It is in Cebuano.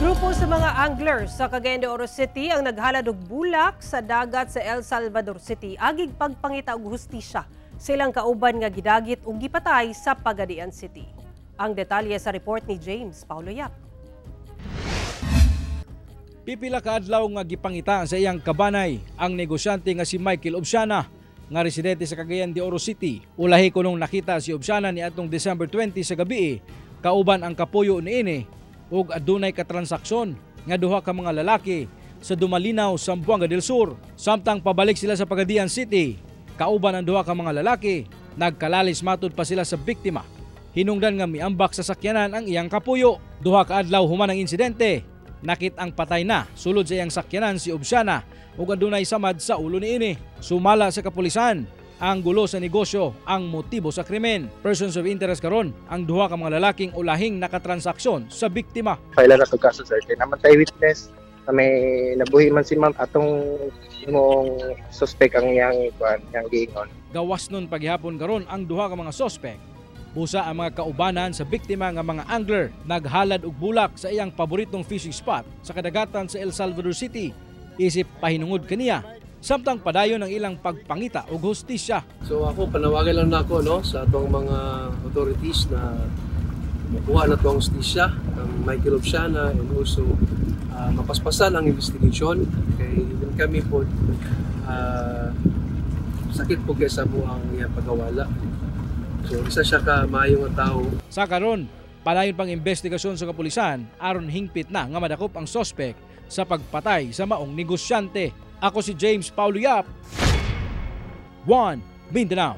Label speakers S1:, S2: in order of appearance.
S1: Grupo sa mga anglers sa Cagayan de Oro City ang naghalad og bulak sa dagat sa El Salvador City agig pagpangita og hustisya sa ilang kauban nga gidagit ug gipatay sa Pagadian City. Ang detalye sa report ni James Paulo Yap.
S2: Pipila ka adlaw nga gipangita sa iyang kabanay ang negosyante nga si Michael Obsiana nga residente sa Cagayan de Oro City. Ulahi kunong nakita si Obsiana ni atong December 20 sa gabi kauban ang kapuyo niini ug adunay katransaksyon nga duha ka mga lalaki sa Dumalinaw, Zamboanga del Sur. Samtang pabalik sila sa Pagadian City, kauban ang duha ka mga lalaki, nagkalalis matud pa sila sa biktima. Hinungdan nga miambak sa sakyanan ang iyang kapuyo. Duha ka adlaw human ang insidente, nakit ang patay na sulod sa iyang sakyanan si Obsiana ug adunay samad sa ulo niini. Sumala sa kapulisan, ang gulo sa negosyo ang motibo sa krimen. Persons of interest karon ang duha ka mga lalaking ulahing nakatransaksyon sa biktima.
S3: File na to kaso, sir. Kay naman tay witness na may nabuhi man si ma'am, atong imong suspect ang iyang kuan, iyang giingon.
S2: Gawas nun paghihapon karon ang duha ka mga suspect. Busa ang mga kaubanan sa biktima nga mga angler naghalad og bulak sa iyang paboritong fishing spot sa kadagatan sa El Salvador City. Isip pahinungod kaniya samtang padayon ang ilang pagpangita og hustisya.
S4: So ako, panawagan lang nako, no, sa atong mga authorities na makuha na to ang hustisya ang Michael Obsiana and also mapaspasan ang investigation kay even kami po, sakit po kay sa ang iyang pagkawala. So isa siya ka maayo nga tao.
S2: Sa karon, padayon pang investigasyon sa kapulisan aron hingpit na nga madakop ang sospek sa pagpatay sa maong negosyante. Ako si James Paulo Yap. 1 Mindanao.